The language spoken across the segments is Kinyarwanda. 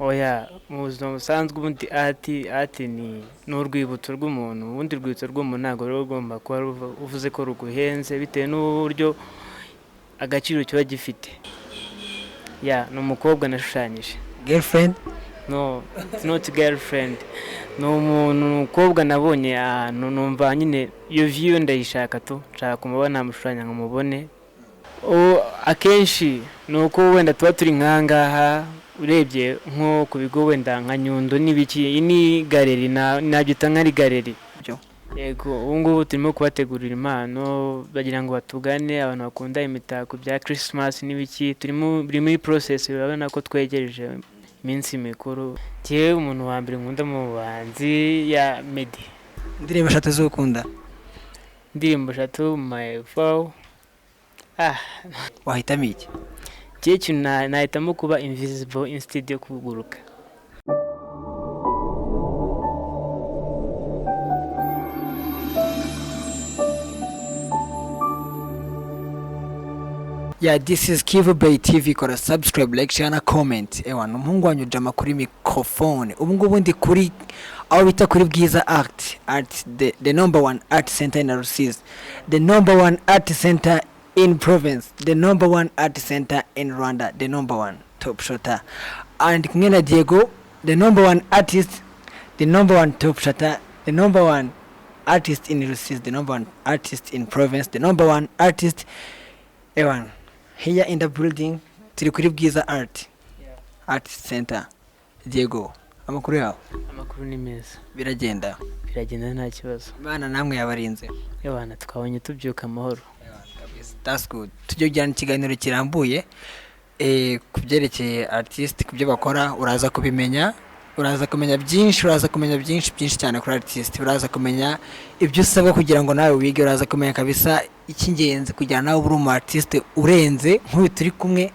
Oya, mu buzima busanzwe ubundi art ni urwibutso rw'umuntu. Ubundi urwibutso rw'umuntu ntabwo ruba rugomba kuba uvuze ko ruguhenze bitewe n'uburyo agaciro kiba gifite. Yeah, ni umukobwa nashushanyije. Girlfriend? No, it's not girlfriend. Ni umuntu, ni umukobwa nabonye ahantu, numva nyine iyo view ndayishaka tu, nshaka kumubona, namushushanya nkamubone. Akenshi ni uko wenda tuba turi nk'ahangaha, urebye nko ku bigo wenda nka Nyundo n'ibiki, iyi ni gallery, nabyita nk'ari gallery. Byo. Yego, ubu ngubu turimo kubategurira impano bagira ngo batugane, abantu bakunda imitako bya Christmas n'ibiki. Turimo, biri muri process, urabona ko twegereje iminsi mikuru. Njyewe umuntu wa mbere nkunda mu bahanzi ya Meddy. Indirimbo eshatu z'ukunda? Indirimbo eshatu, my vow. Wahitamo iki? Njyewe ikintu nahitamo kuba invisible instead yo kuguruka. Yeah, this is Kivu Bay TV. Kora subscribe, like, share na comment. Ewa, ni umuhungu wanyu Jama kuri microphone. Ubu ngubu ndi kuri aho bita kuri Bwiza Art. Art, the number one art center in Rusizi. The number one art center in province. The number one art center in Rwanda. The number one top shotter. And kumwe na Diego, the number one artist, the number one top shotter, the number one artist in Rusizi, the number one artist in province, the number one artist. Ewan, here in the building, turi kuri Bwiza Art Center. Diego, amakuru yawe? Amakuru ni meza. Biragenda? Biragenda, nta kibazo. Imana namwe yabarinze? Ewana, twabonye tubyuka amahoro. That's good. Tujye kugirana ikiganiro kirambuye ku byerekeye artist, ku byo bakora. Uraza kubimenya, uraza kumenya byinshi, uraza kumenya byinshi byinshi cyane kuri artist. Uraza kumenya ibyo usabwa kugira ngo nawe wige. Uraza kumenya kabisa icy'ingenzi kugira nawe ube uri umu artist urenze nk'uyu turi kumwe.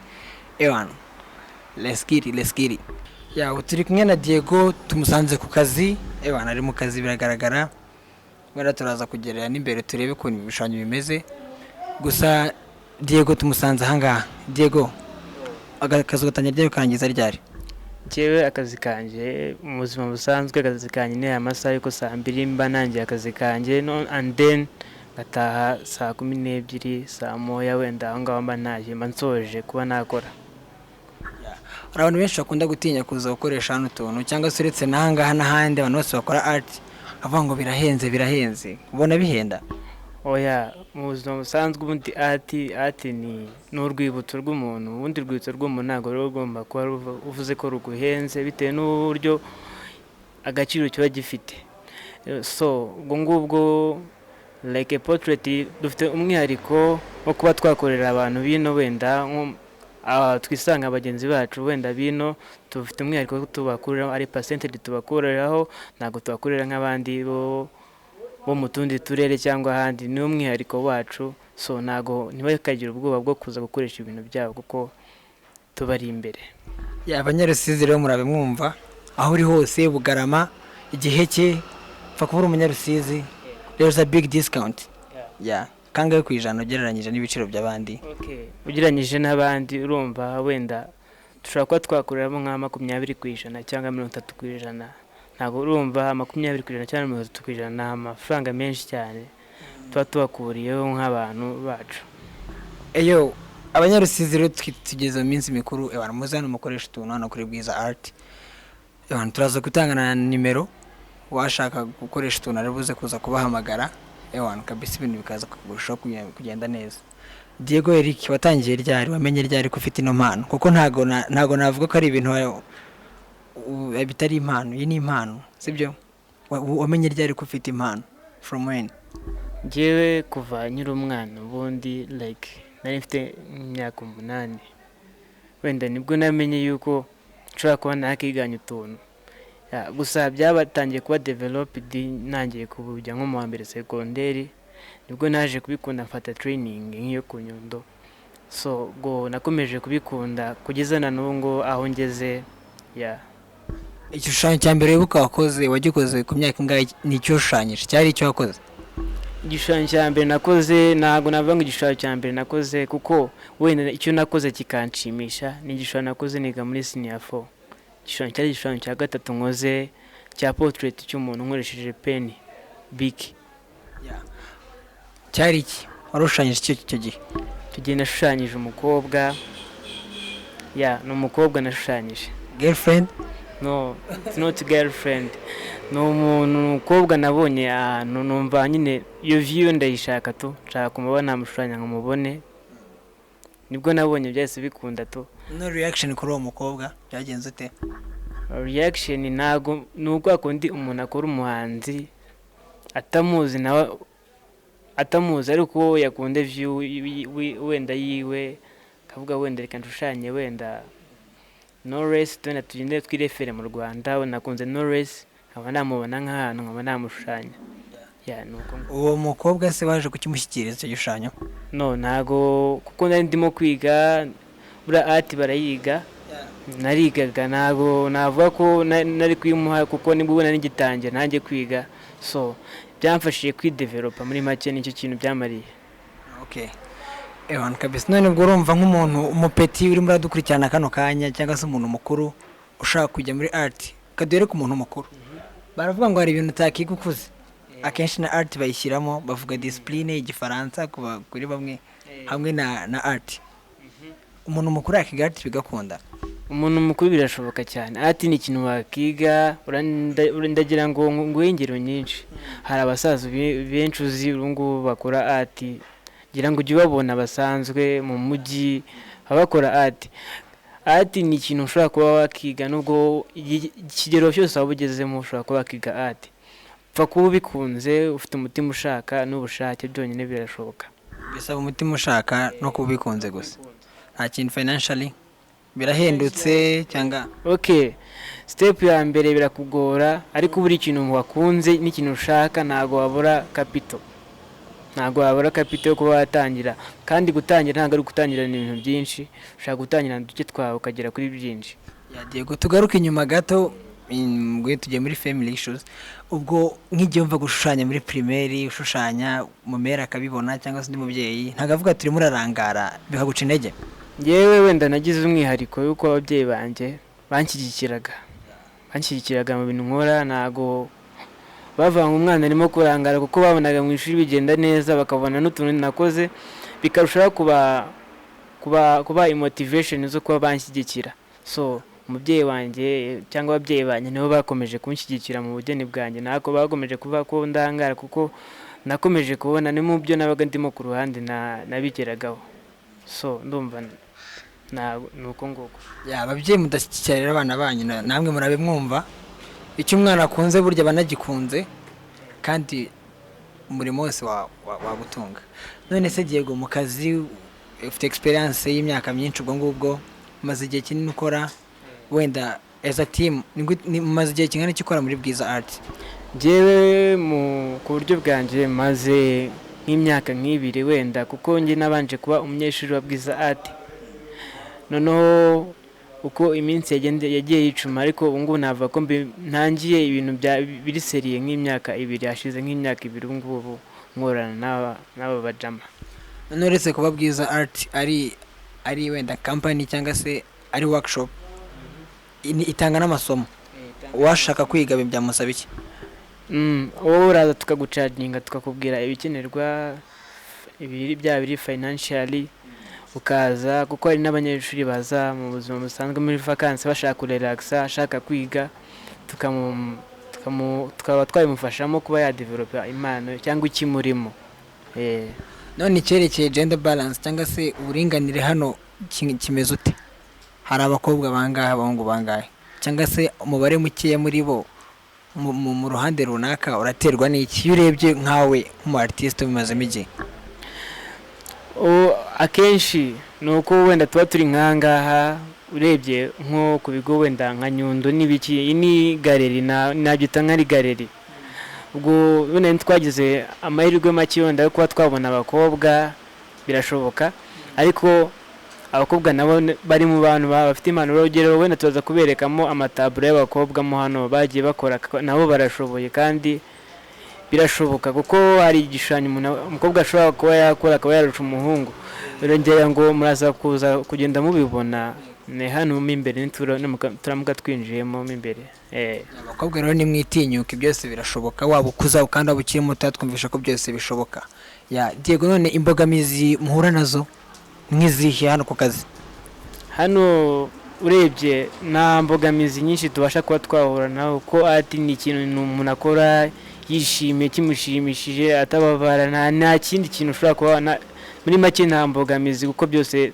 Ewana, let's get it, let's get it. Yeah, ubu turi kumwe na Diego, tumusanze ku kazi. Ewana, ari mu kazi biragaragara. Wenda turaza kugerera n'imbere turebe ukuntu ibishushanyo bimeze. Gusa Diego tumusanze ahangaha. Diego, akazi gatangira ryari, karangiza ryari? Njyewe akazi kanjye mu buzima busanzwe, akazi kanjye ni aya masaha, ariko saa 2 mba nangiye akazi kanjye, no, and then ngataha saa 12, saa 1, wenda aho ngaho mba ntaje, mba nsoje kuba nakora. Hari abantu benshi bakunda gutinya kuza gukoresha hano utuntu, cyangwa se uretse n'ahangaha n'ahandi, abantu bose bakora art bavuga ngo birahenze, birahenze. Ubona bihenda? Oya, mu buzima busanzwe ubundi art ni urwibutso rw'umuntu. Ubundi urwibutso rw'umuntu ntabwo ruba rugomba kuba uvuze ko ruguhenze bitewe n'uburyo agaciro kiba gifite. So ubwo ngubwo, like a portrait, dufite umwihariko wo kuba twakorera abantu bino, wenda twisanga bagenzi bacu wenda bino, dufite umwihariko wo tubakuriraho, ari percentage tubakuriraho, ntabwo tubakurira nk'abandi bo mu tundi turere cyangwa ahandi. Ni umwihariko wacu. So ntabwo, ntibakagire ubwoba bwo kuza gukoresha ibintu byabo kuko tubari imbere. Yeah, Abanyarusizi rero murabe mwumva, aho uri hose, Bugarama, Igiheke, pfa kuba uri Umunyarusizi, there's a big discount. Yeah, kangahe ku ijana ugereranyije n'ibiciro by'abandi? Okay. Ugereranyije n'abandi, urumva wenda dushobora kuba twakoreramo nka 20% cyangwa 30%. Ntabwo, urumva, 20% cyangwa 30% ni amafaranga menshi cyane tuba tubakuriyeho nk'abantu bacu. Eyo, Abanyarusizi rero, tugeze mu minsi mikuru. Abantu muze hano mukoresha utuntu hano kuri Bwiza Art. Abantu turaza gutanga na nimero, washaka gukoresha utuntu ari buze kuza kubahamagara. Ewana, kabisa ibintu bikaza kurushaho kugenda neza. Diego Eric, watangiye ryari? Wamenye ryari ko ufite ino mpano? Kuko ntago navuga ko ari ibintu bitari impano, iyi ni impano, sibyo? Wamenye ryari ko ufite impano? From when? Njyewe kuva nkiri umwana, ubundi like nari mfite imyaka 8 wenda, nibwo namenye yuko nshobora kuba nakiganya utuntu. Yeah, gusa byabatangiye kuba developed ntangiye kujya nko mu wa mbere segonderi, nibwo naje kubikunda, mfata training nk'iyo ku Nyundo. So ubwo nakomeje kubikunda kugeza na n'ubu ngo aho ngeze, yeah. Igishushanyo cya mbere wibuka wakoze, wagikoze ku myaka ingahe? Ni icyo washushanyije, cyari icyo wakoze? Igishushanyo cya mbere nakoze, ntabwo navuga ngo igishushanyo cya mbere nakoze, kuko wenda icyo nakoze kikanshimisha ni igishushanyo nakoze niga muri senior four. Igishushanyo cyari igishushanyo cya gatatu nkoze cya portrait cy'umuntu nkoresheje pen Bic. Cyari iki wari ushushanyije icyo gihe? Icyo gihe nashushanyije umukobwa, ya, ni umukobwa nashushanyije. Girlfriend? No, it's not girlfriend, ni umuntu, ni umukobwa nabonye ahantu, numva nyine iyo view ndayishaka tu, nshaka kumubona, namushushanya nkamubone. Nibwo nabonye byahise bikunda tu. No reaction kuri uwo mukobwa byagenze ute? Reaction ntago, ni ukwa kundi umuntu akora umuhanzi atamuzi, nawe atamuzi, ariko uwo yakunde view wenda yiwe, akavuga wenda reka nshushanye wenda Knowless, wenda tugende twirefere mu Rwanda, wenda nakunze Knowless, nkaba namubona nk'ahantu nkaba namushushanya, ya, ni uko nguko. Uwo mukobwa se waje kukimushyikiriza icyo gishushanyo? No, ntago, kuko nari ndimo kwiga. Buriya art barayiga, narigaga, ntago navuga ko nari kuyimuha, kuko nibwo ubona nigitangira nanjye kwiga. So byamfashije kwidevelopa, muri make nicyo kintu byamariye. Okay, ewan kabisa. None ubwo urumva nk'umuntu umupeti urimo uradukurikirana kano kanya, cyangwa se umuntu mukuru ushaka kujya muri art, kaduhere ku muntu mukuru, baravuga ngo hari ibintu utakiga ukuze, akenshi na art bayishyiramo, bavuga discipline, igifaransa kuri bamwe, hamwe na art. Umuntu mukuru yakiga art bigakunda? Umuntu mukuru birashoboka cyane. Art ni ikintu wakiga. Ndagira ngo nguhe ingero nyinshi. Hari abasaza benshi uzi ubu ngubu bakora art, ngira ngo ujye ubabona basanzwe mu mujyi baba bakora art. Art ni ikintu ushobora kuba wakiga nubwo ikigero cyose waba ugezemo, ushobora kuba wakiga art, pfa kuba ubikunze, ufite umutima ushaka n'ubushake, byonyine birashoboka. Bisaba umutima ushaka no kuba ubikunze gusa, nta kintu financially birahendutse cyangwa? Okay, step ya mbere birakugora, ariko buri kintu wakunze n'ikintu ushaka ntabwo wabura capital, ntabwo wabura capital yo kuba watangira. Kandi gutangira ntabwo ari gutangirana ibintu byinshi, ushaka gutangirana duke twawe ukagera kuri byinshi. Ya Diego, tugaruke inyuma gato, ubwo tugiye muri family issues. Ubwo nk'igihe wumva gushushanya muri primaire, ushushanya mumera akabibona cyangwa se undi mubyeyi ntabwo avuga turimo urarangara, bikaguca intege? Yewe, wenda nagize umwihariko y'uko ababyeyi banjye banshyigikiraga mu bintu nkora. Ntabwo bavuga ngo umwana arimo kurangara, kuko babonaga mu ishuri bigenda neza, bakabona n'utuntu nakoze, bikarushaho kuba motivation zo kuba banshyigikira. So umubyeyi wanjye cyangwa ababyeyi banjye nibo bakomeje kunshyigikira mu bugeni bwanjye, ntabwo bakomeje kuvuga ko ndangara, kuko nakomeje kubona ni mu byo nabaga ndimo ku ruhande nabigeragaho. So ndumva ni uko nguko. Ya, ababyeyi mudashyigikira rero abana banyu, namwe murabe mwumva icyo umwana akunze, burya banagikunze, kandi umurimo wose wagutunga. None se Diego, mu kazi ufite experience y'imyaka myinshi, ubwo ngubwo umaze igihe kinini ukora, wenda as a team mumaze igihe kingana iki ukora muri Bwiza Art? Njyewe ku buryo bwanjye maze nk'imyaka nk'ibiri wenda, kuko njye nabanje kuba umunyeshuri wa Bwiza Art, noneho uko iminsi yagiye yicuma, ariko ubu ngubu navuga ko ntangiye ibintu bya biri sérieux nk'imyaka 2 hashize, nk'imyaka 2 ubu ngubu nkorana n'aba bajama. None uretse kuba Bwiza Art ari wenda company cyangwa se ari workshop, itanga n'amasomo, uwashaka kwiga byamusaba iki? Wowe uraza tukagucaginga, tukakubwira ibikenerwa, ibiri byaba biri financially, ukaza, kuko hari n'abanyeshuri baza mu buzima busanzwe muri vacances bashaka kurelaxa, ashaka kwiga, tukaba twabimufashamo kuba yadevelopa impano cyangwa ikimurimo. None icyerekeye gender balance cyangwa se uburinganire hano kimeze ute? Hari abakobwa bangahe, abahungu bangahe, cyangwa se umubare mukeya muri bo mu ruhande runaka uraterwa n'iki, iyo urebye nkawe nk'umu artiste ubimazemo igihe? Akenshi ni uko wenda tuba turi nk'ahangaha, urebye nko ku bigo wenda nka Nyundo n'ibiki, iyi ni galerie, nabyita nk'ari galerie. Ubwo wenda twagize amahirwe make wenda yo kuba twabona abakobwa, birashoboka, ariko abakobwa nabo bari mu bantu bafite impano. Urugero wenda tuza kuberekamo amataburo y'abakobwa mo hano bagiye bakora, nabo barashoboye kandi birashoboka, kuko hari igishushanyo umukobwa ashobora kuba yakora akaba yarusha umuhungu. Urongera ngo muraza kuza kugenda mubibona. Ni hano mo imbere turamuka twinjiyemo mo imbere. Abakobwa rero nimwitinyuke, byose birashoboka, waba ukuza kandi waba ukiri muto, twumvisha ko byose bishoboka. Ya Diego, none imbogamizi muhura nazo nk'izihe hano ku kazi? Hano urebye nta mbogamizi nyinshi tubasha kuba twahura naho, kuko art ni ikintu umuntu akora yishimiye, kimushimishije, atababara. Nta kindi kintu ushobora kuba muri make nta mbogamizi, kuko byose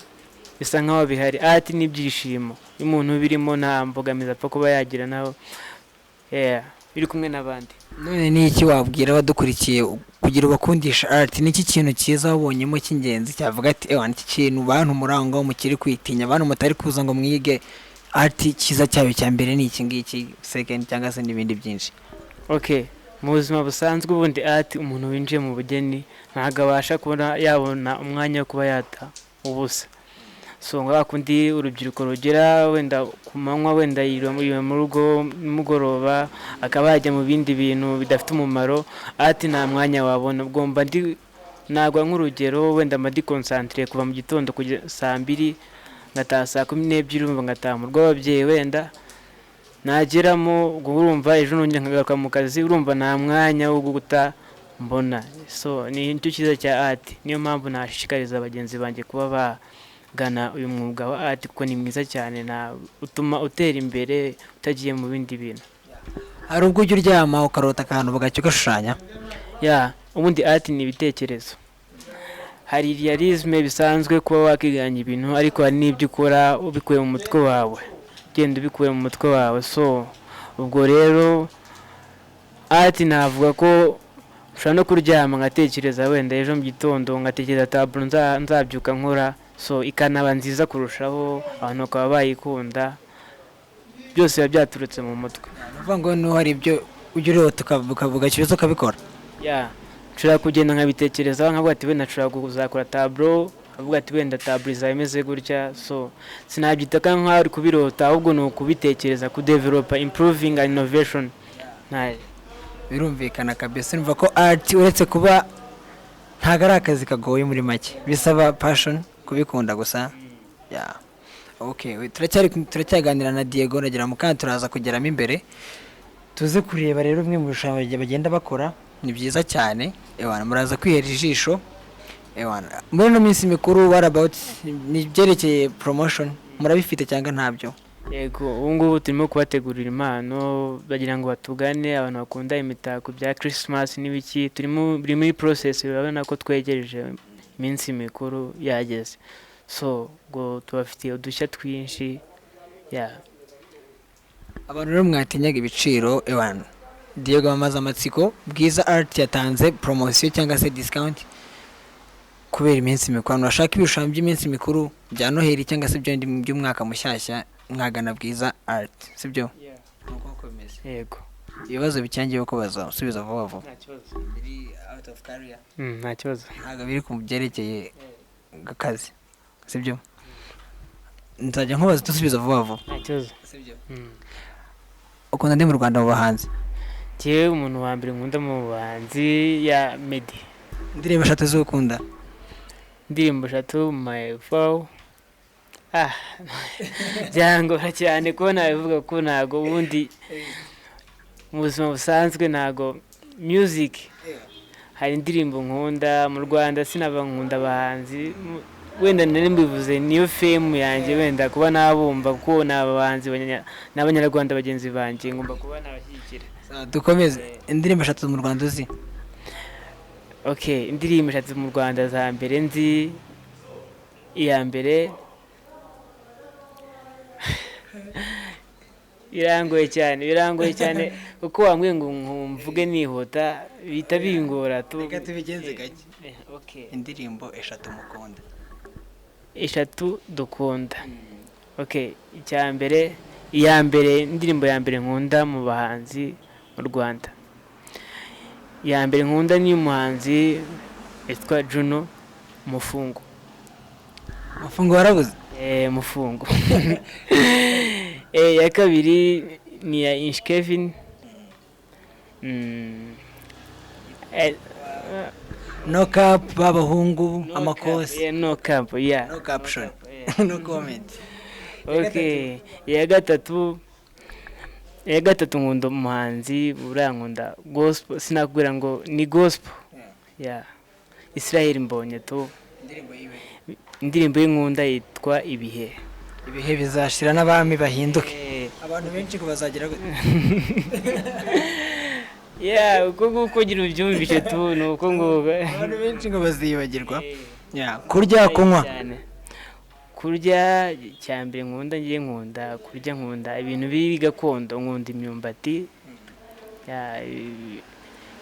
bisa nkaho bihari. Art ni ibyishimo, iyo umuntu ubirimo nta mbogamizi apfa kuba yagira naho, yeah, uri kumwe n'abandi. None ni iki wabwira abadukurikiye kugira ubakundisha art? Ni iki kintu cyiza wabonyemo cy'ingenzi cyavuga ati: "Ewa, iki kintu bantu muri aho ngaho mukiri kwitinya, bantu mutari kuza ngo mwige art, cyiza cyayo cya mbere ni iki ngiki, second cyangwa se n'ibindi byinshi"? Okay, mu buzima busanzwe ubundi art, umuntu winjiye mu bugeni ntabwo abasha kubona yabona umwanya wo kuba yata ubusa. So ngo kundi urubyiruko rugera wenda ku manywa, wenda yiriwe mu rugo, nimugoroba akaba yajya mu bindi bintu bidafite umumaro, art nta mwanya wabona. Ugomba ndi nagwa nk'urugero, wenda mba ndi concentré kuva mu gitondo kugeza saa 2, ngataha saa 12, urumva ngataha mu rugo ababyeyi wenda nageramo, ubwo urumva ejo nongera nkagaruka mu kazi, urumva nta mwanya wo guta mbona. So ni nicyo cyiza cya art, niyo mpamvu nashishikariza bagenzi banjye kuba bagana uyu mwuga wa art, kuko ni mwiza cyane, na utuma utera imbere utagiye mu bindi bintu. Hari ubwo ujya uryama ukarota akantu bugacya ugashushanya? Ya, ubundi art ni ibitekerezo. Hari realisme bisanzwe, kuba wakiganya ibintu, ariko hari n'ibyo ukora ubikuye mu mutwe wawe, ugenda ubikuye mu mutwe wawe. So ubwo rero art navuga ko ushobora no kuryama ngatekereza wenda ejo mu gitondo ngatekereza tableau nzabyuka nkora, so ikanaba nziza kurushaho, abantu bakaba bayikunda. Byose biba byaturutse mu mutwe. Ni ukuvuga ngo niba hari ibyo ujya urota ukavuga ikibazo ukabikora? Ya, nshobora kugenda nkabitekerezaho, nkavuga ati wenda nshobora kuzakora tableau, nkavuga ati wenda tableau izaba imeze gutya. So sinabyita ko nkaho ari kubirota, ahubwo ni ukubitekereza, kudevelopa, improving and innovation. Nta Birumvikana kabisa. Urumva ko art uretse kuba ntabwo ari akazi kagoye, muri make bisaba passion, kubikunda gusa. Ya, okay, turacyaganira na Diego. Nagira mu kandi turaza kugeramo imbere tuze kureba rero bimwe mu bishushanyo bagenda bakora. Ni byiza cyane, ewana, muraza kwihera ijisho. Ewana, muri ino minsi mikuru, what about ni ibyerekeye promotion, murabifite cyangwa ntabyo? Yego, ubu ngubu turimo kubategurira impano bagira ngo batugane, abantu bakunda imitako bya Christmas n'ibiki. Turimo, biri muri process. Urabona ko twegereje iminsi mikuru yageze, so ngo tubafitiye udushya twinshi, ya. Abantu rero mwatinyaga ibiciro, ewana, Diego bamaze amatsiko. Bwiza Art yatanze promotion cyangwa se discount kubera iminsi mikuru. Abantu bashaka ibishushanyo by'iminsi mikuru bya Noheli cyangwa se by'umwaka mushyashya, mwagana Bwiza Art, sibyo? Nuko uko bimeze. Yego. Ibibazo bicyangiye kubaza usubiza vuba vuba. Nta kibazo. Biri out of career. Nta kibazo. Ntabwo biri ku byerekeye akazi, sibyo? Nzajya nkubaza dusubiza vuba vuba. Nta kibazo. Sibyo? Ukunda ndi mu Rwanda mu bahanzi? Njyewe umuntu wa mbere nkunda mu bahanzi ya Meddy. Indirimbo eshatu z'ukunda? Indirimbo eshatu, my four, ah, byangora cyane kuba nabivuga, kuko ntago ubundi mu buzima busanzwe ntago music, hari indirimbo nkunda mu Rwanda, sinaba nkunda abahanzi wenda nari mbivuze, niyo fame yanjye wenda kuba nabumva, kuko ni abahanzi ni abanyarwanda bagenzi banjye, ngomba kuba nabashyigikira. Sawa, dukomeze. Indirimbo eshatu mu Rwanda uzi? Okay, indirimbo eshatu mu Rwanda za mbere nzi, iya mbere birangoye cyane, birangoye cyane, kuko wambwiye ngo mvuge nihuta bihita bingora tu. Reka tubigenze gake. Okay. Indirimbo eshatu mukunda. Eshatu dukunda, okay. Icya mbere, iya mbere, indirimbo ya mbere nkunda mu bahanzi mu Rwanda, iya mbere nkunda ni umuhanzi witwa Juno, Mufungo. Mufungo warabuze. Mufungo. Iya kabiri ni iya Insh Kevin. No cap, b'abahungu. No Amakosi. cap, yeah, no cap, yeah. No caption. Yeah. No comment. Okay, iya gatatu nkunda umuhanzi, buriya nkunda gospel, sinakubwira ngo ni gospel ya Israel Mbonye tu. Indirimbo y'inkunda yitwa "Ibihe". Ibihe bizashira n'abami bahinduke, abantu benshi ngo bazagira gute? Yeah, uko nguko ugira ubyumvishe tu, ni uko nguko. Abantu benshi ngo bazibagirwa. Yeah, kurya, kunywa? Cyane. Kurya, cya mbere nkunda, ngiye nkunda kurya, nkunda ibintu biri gakondo, nkunda imyumbati ya,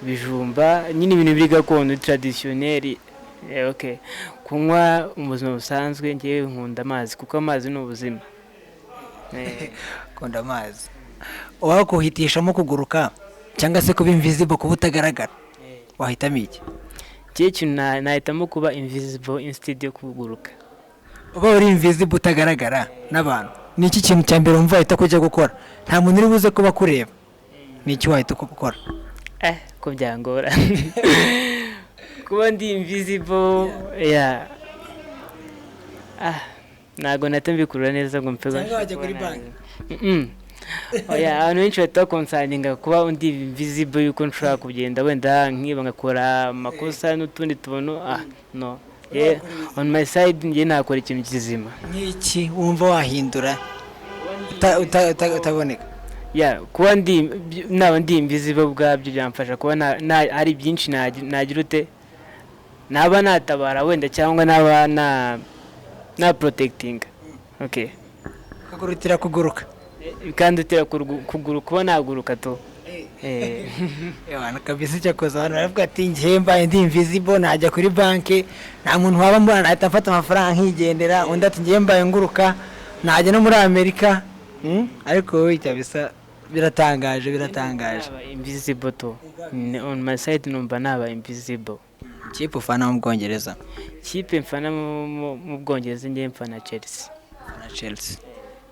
ibijumba nyine, ibintu biri gakondo, traditionnel. Okay, kunywa mu buzima busanzwe ngewe nkunda amazi, kuko amazi ni ubuzima. Kunda amazi. Wakuhitishamo kuguruka cyangwa se kuba invisible, kuba utagaragara, wahitamo iki? Njyewe ikintu nahitamo kuba invisible instead yo kuguruka. Uba uri invisible, utagaragara n'abantu, ni iki kintu cya mbere wumva wahita kujya gukora nta muntu uri buze kuba akureba? Ni iki wahita gukora? Ko byangora kuba ndi invisible ya, ntabwo nahita mbikurura neza ngo mpe. Cyangwa wajya kuri banki? Oya, abantu benshi bahita bakonsaninga kuba undi invisible yuko nshobora kugenda wenda nkiba, ngakora amakosa n'utundi tuntu. No, yeah, on my side njye nakora ikintu kizima. Nk'iki wumva wahindura utaboneka? Ya, kuba ndi naba ndi invisible ubwabyo byamfasha kuba hari byinshi nagira ute, naba natabara wenda, cyangwa naba na protecting, okay. Ukagurutira kuguruka? Kandi utera kuguru, kuba naguruka tu. Ewana kabisa, icyakoze abantu baravuga ati: "Njye mbaye ndi invisible najya kuri banki, nta muntu waba mbona, nahita mfata amafaranga nkigendera." Undi ati: "Njye mbaye nguruka najya no muri Amerika." Ariko wowe kabisa biratangaje, biratangaje. Naba invisible tu. On my side numva naba invisible. Ikipe ufana mu Bwongereza? Kipe mfana mu Bwongereza, njye mfana Chelsea. Na Chelsea,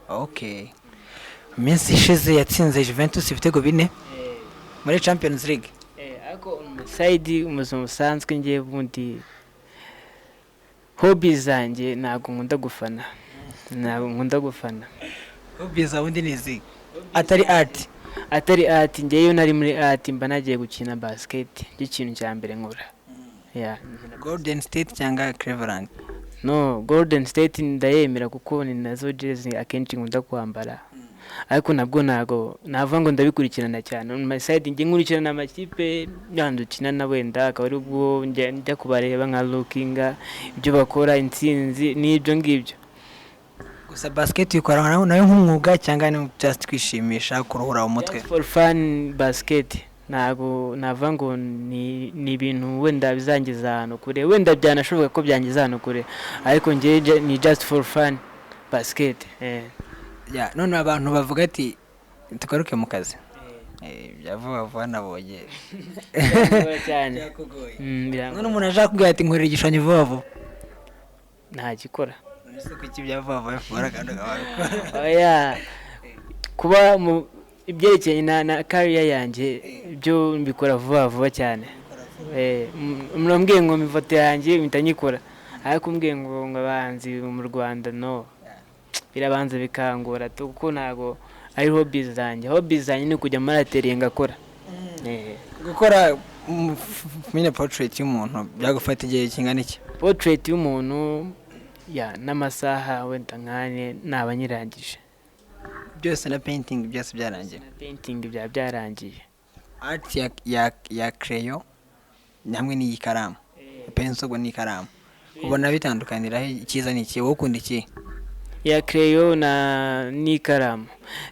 okay. Iminsi ishize yatsinze Juventus ibitego 4 muri Champions League. Ariko on my side, mu buzima busanzwe, ngiye bundi hobby zanjye ntabwo nkunda gufana, ntabwo nkunda gufana. Hobby zawe undi ni izihe atari art? Atari art, ngewe nari muri art mba nagiye gukina basket, nicyo kintu cya mbere nkora. Yeah. Golden State cyangwa Cleveland? No, Golden State ndayemera kuko ni nazo jezi akenshi nkunda kwambara, ariko nabwo ntago navuga ngo ndabikurikirana cyane. On my side njye nkurikirana amakipe yandi ukinana, wenda akaba ari ubwo njya kubareba nka lookinga ibyo bakora, intsinzi n'ibyo ngibyo. Gusa basket uyikora nayo nk'umwuga cyangwa ni just kwishimisha, kuruhura umutwe? Just for fun. Basket ntago navuga ngo ni ibintu wenda bizangiza ahantu kure, wenda byanashoboka ko byangiza ahantu kure, ariko njye ni just for fun basket. Ya, none abantu bavuga ati tugaruke mu kazi. Bya vuba vuba nabonye Birangora cyane. Byakugoye. Birangora. None umuntu ashaka kubwira ati: "Nkorera igishushanyo vuba vuba." Ntagikora. Ese kuki bya vuba vuba bikora kandi ukaba wabikora? Oya, kuba mu ibyerekeye na career yanjye byo mbikora vuba vuba cyane. Murambwiye ngo ifoto yanjye mpita nyikora, ariko umbwiye ngo abahanzi mu Rwanda, no, birabanza bikangora tu, kuko ntago ari hobbies zanjye. Hobbies zanjye ni ukujya muri atelier ngakora. Gukora nyine portrait y'umuntu byagufata igihe kingana iki? Portrait y'umuntu ya n'amasaha wenda nkane naba nyirangije. Byose na painting byose byarangiye? Na painting byaba byarangiye. Art ya crayon hamwe n'iyi karamu, pencil ubwo n'ikaramu, ubona bitandukanira he? Icyiza ni iki? Wowe ukunda iki? Ya crayon na n'ikaramu,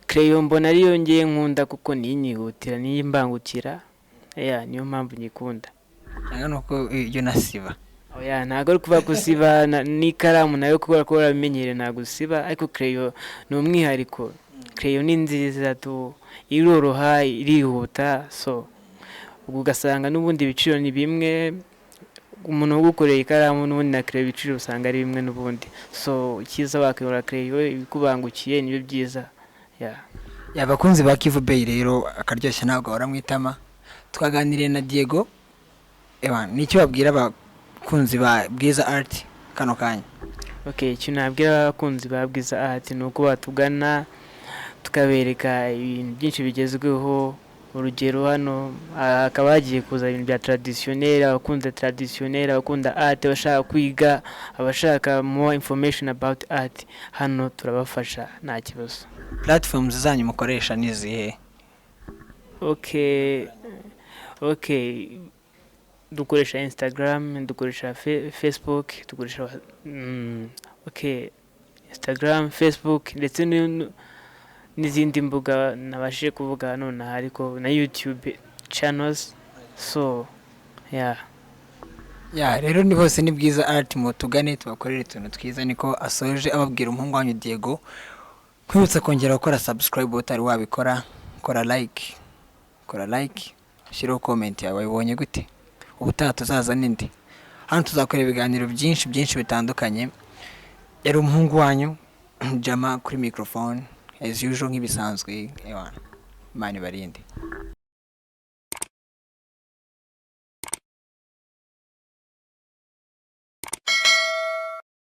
crayon mbona ariyo ngiye nkunda kuko niyo inyihutira, niyo imbangukira ya, niyo mpamvu nyikunda. Cyangwa ni uko iyo nasiba? Oya, ntabwo ari kuva gusiba n'ikaramu nayo kubera ko warabimenyereye ntabwo usiba, ariko crayon ni umwihariko. Crayon ni nziza tu, iroroha, irihuta, so ubwo ugasanga n'ubundi ibiciro ni bimwe. Umuntu ugukoreye ikaramu n'ubundi na crayon ibiciro usanga ari bimwe n'ubundi, so icyiza wakora crayon ibikubangukiye, nibyo byiza ya. Abakunzi ba Kivu Bay rero, akaryoshye ntabwo bahora mu itama. Twaganiriye na Diego. Ewa, ni icyo babwira abakunzi ba Bwiza Art kano kanya? Okay, ikintu nabwira abakunzi ba Bwiza Art ni uko batugana tukabereka ibintu byinshi bigezweho. Urugero, hano hakaba hagiye kuza ibintu bya traditionnel, abakunda traditionnel, abakunda art, abashaka kwiga, abashaka more information about art, hano turabafasha nta kibazo. Platforms zanyu mukoresha ni izihe? Okay, dukoresha Instagram, dukoresha Facebook, dukoresha okay, Instagram, Facebook ndetse n'izindi mbuga nabashije kuvuga nonaha, ariko na YouTube channels, so yeah. Ya, rero ni bose, ni Bwiza Art, mutugane tubakorere utuntu twiza. Niko asoje ababwira umuhungu wanyu Diego. Nkwibutsa kongera gukora subscribe utari wabikora, kora like, kora like, ushyiraho comment yawe, wabibonye gute? Ubutaha tuzaza n'indi, hano tuzakora ibiganiro byinshi byinshi bitandukanye. Yari umuhungu wanyu Jama kuri microphone, as usual, nk'ibisanzwe. Ewana, Imana ibarinde.